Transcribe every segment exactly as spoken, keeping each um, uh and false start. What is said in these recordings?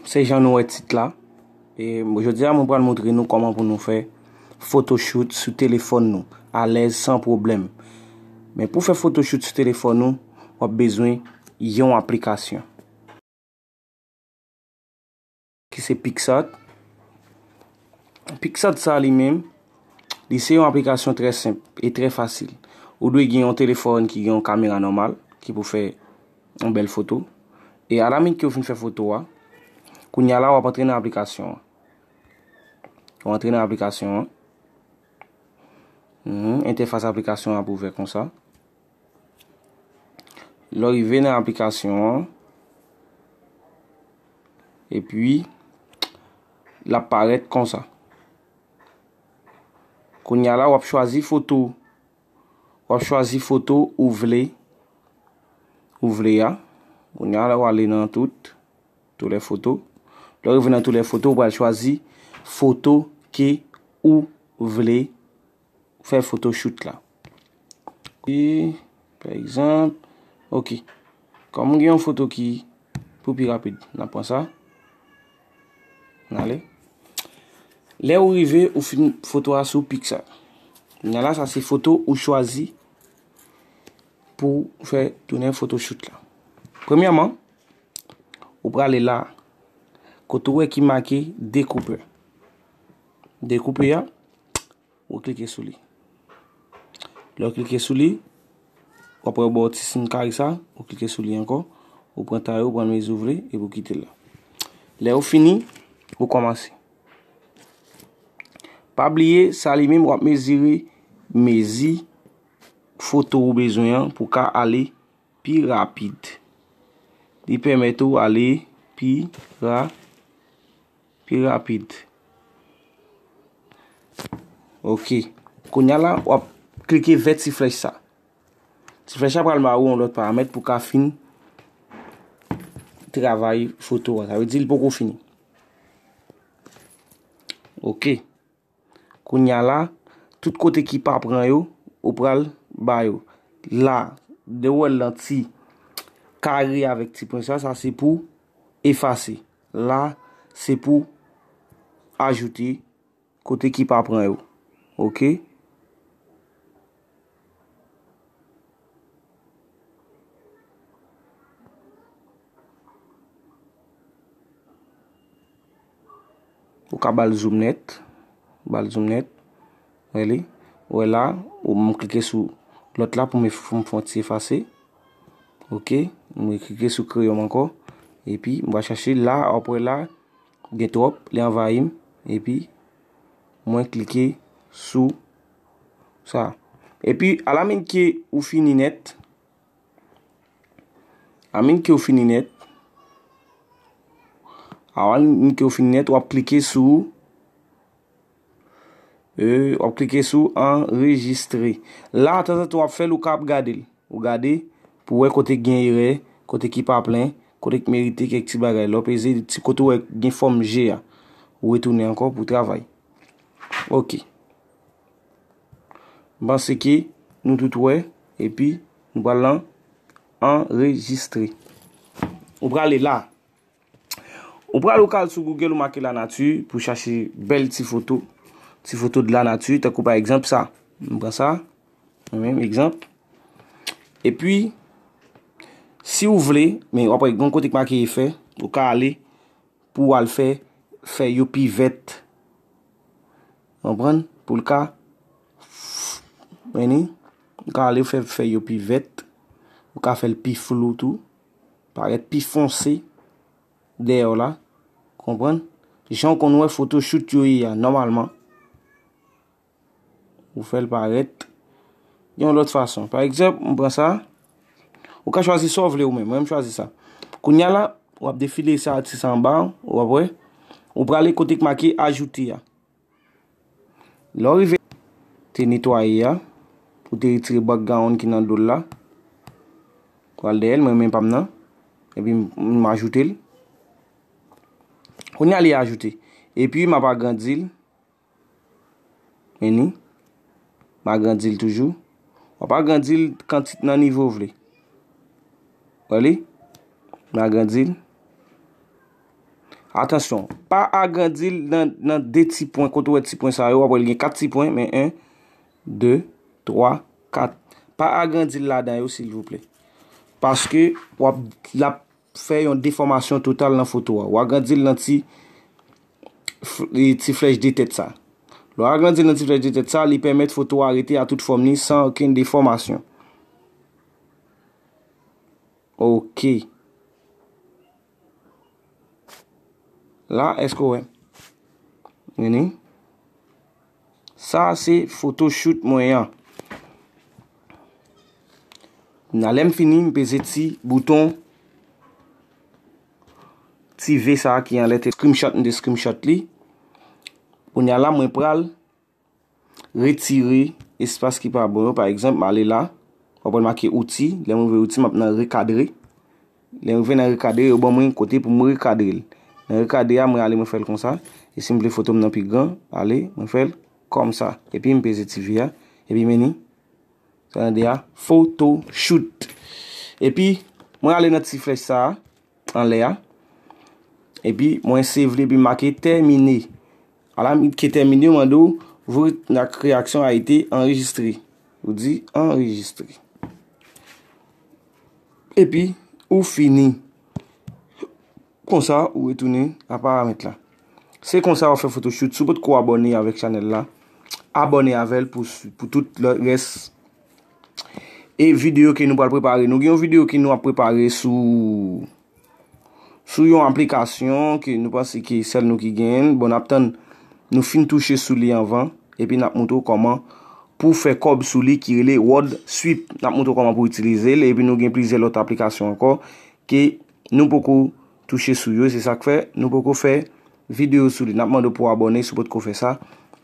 Se jan nou wè tit la. E jodi a, mwen pral montre nou kòman pou nou fè photoshoot sou telefòn nou, alèz, san pwoblèm. Men pou fè photoshoot sou telefòn nou, w ap bezwen yon aplikasyon ki se PicsArt. PicsArt sa li menm, li se yon aplikasyon trè senp e trè fasil. Ou dwe gen yon telefòn ki gen yon kamera nòmal ki pou fè yon bèl foto. E alaminit ke w fin fè foto a, kounye a la w ap antre nan aplikasyon an. W antre nan aplikasyon an. Mhm, entèfas aplikasyon an ap ouvè konsa. Lè w rive nan aplikasyon an, epi l ap parèt konsa. Kounye a la, w ap chwazi foto. W ap chwazi foto ou vle, ou vle a. Kounye a la, w ale nan tout, tout les photos. Lè w rive nan tout les photos, ou pral chwazi foto ke ou vle fè photoshoot la. E, pa egzanp, ok. Kòm m gen yon foto ki pou pi rapid, n ap pran sa. N ale. Lè ou rive, ou fin foto a sou PicsArt. Kounye a la, sa se foto ou chwazi pou fè tounen photoshoot la. Premyèman, ou prale la, kote ou wè ki make dekoupe. Dekoupe a, ou klike sou li. Lè w klike sou li, w ap wè bò ti siy kare sa, ou klike sou li ankò, ou pran tay ou, ou pran mezi w vle, epi w kite l la. Lè w fini, ou kòmanse. Pa bliye, sa li menm, w ap mezire mezi foto ou bezwen an pou w ka ale pi rapid. Li pèmèt ou ale pi ra-, pi rapid. Ok. Kounye a la, w ap klike vè ti flèch sa. Ti flèch la pral ba ou yon lòt paramèt pou ka fin travay foto a. Sa vle di li poko fini. Ok. Kounye a la, tout kote ki pa pran yo, ou pral ba yo. La, de w wè l lan ti kare avèk ti pwen sa, sa se pou efase. La, se pou ajoute kote ki pa pran yo. Ok? Ou ka ba l zoom nèt. Ba l zoom nèt. Wè li. Wè la, ou m klike sou lòt la pou m, pou m fè yon ti efase. Ok. Mwen klike sou kreyon m ankò. Epi, m va chache la, w ap wè la, gen twòp, li anvayi m. Epi, mwen klike sou sa. Epi, alamin ke ou fini nèt, alamin ke ou fini nèt, alamin ke ou fini nèt, w ap klike sou, e, w ap klike sou anrejistre. La, tanzantan w ap fè l, ou ka ap gade l. Ou gade pou wè kote k gen erè, kote ki pa plen, kote k merite kèk ti bagay. Lè w peze ti kote w wè gen fòm G a, ou retounen ankò pou travay. Ok. M panse ke nou tout wè, epi nou pral lan anrejistre. Ou prale la. Ou pral ou ka al sou Google, ou make lanati pou chache bèl ti foto. Ti foto de lanati, tankou pa egzanp sa. M pran sa, mwen menm, egzanp. Epi, si w vle, men w ap wè gen yon kote k make efè, ou ka ale pou w al fè, fè yo pi vèt. Konprann? Pou l ka, men ni, ou ka ale fè, fè yo pi vèt, ou ka fè l pi flou tou, parèt pi fonse dèyè w la. Konprann? Jan w konn wè photoshoot yo ye a, nòmalman, ou fè l parèt yon lòt fason. Pa egzanp, m pran sa, ou ka chwazi sa w vle ou menm. Mwen, m chwazi sa. Kounye a la, w ap defile sa, ti sa anba, w ap wè. Ou prale kote k make ajoute a. Lè w rive, te netwaye a, ou te retire background ki nan do l la. Pral dèyè l, mwen men pa m nan. Epi m, m ajoute l. Kounye a li ajoute. Epi m ap agrandi l. Men ni. M agrandi l toujou. W ap agrandi l kantit nan nivo w vle. Wè li? M agrandi l. Atansyon, pa agrandi l nan, nan de ti pwen. Kote w wè ti pwen sa yo, w ap wè l gen kat ti pwen, men en, de, twa, kat. Pa agrandi l ladan yo, silvouplè. Paske w ap, l ap fè yon defòmasyon total nan foto a. W agrandi l nan ti, f- e, ti flèch de tèt sa. Lè w agrandi l nan ti flèch de tèt sa, li pèmèt foto a rete a tout fòm li san okenn defòmasyon. Ok. La, èske w wè? Vini. Sa se photoshoot mwen an. Nan lè m fini, m peze ti bouton, ti V sa a ki anlè te screenshot, m te screenshot li. Kounye a la, mwen pral retire espas ki pa bon yo. Pa egzanp, m ale la, w ap wè l make outi. Lè m rive outi, m ap nan rekadre. Lè m rive nan rekadre, yo ban mwen kote pou m rekadre l. Nan rekadre a, mwen ale, mwen fè l konsa. E si m vle foto m nan pi gran, ale, mwen fè l kòmsa. Epi m peze ti V a. Epi meni, sa tande a, photoshoot. Epi, mwen ale nan ti flèch sa a, anlè a. Epi, mwen sevle, epi make tèmine. Ala m ke tèmine, yo mande w, vous la création a été enregistrée. Ou di enregistre. Epi, ou fini. Konsa, ou retounen a paramèt la. Se konsa w ap fè photoshoot. Si w potko abòne avèk chanèl la, abòne avè l pou, pou tout lè rès e videyo ke nou pral prepare. Nou gen yon videyo ke nou ap prepare sou, sou yon aplikasyon ke nou panse ke sèl nou ki genyen l. Bon, n ap tann nou fin touche sou li anvan, epi n ap montre w kòman pou fè kòb sou li ki rele Word Sweep. N ap montre w kòman pou itilize l, epi nou gen plizyè lòt aplikasyon ankò ke nou poko touche sou yo. Se sa k fè nou poko fè videyo sou li. N ap mande w pou w abòne si w potko fè sa.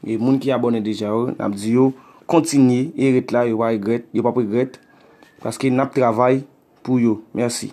E moun ki abòne deja yo, n ap di yo kontinye e ret la, yo pa regrèt, yo p ap regrèt, paske n ap travay pou yo. Mèsi.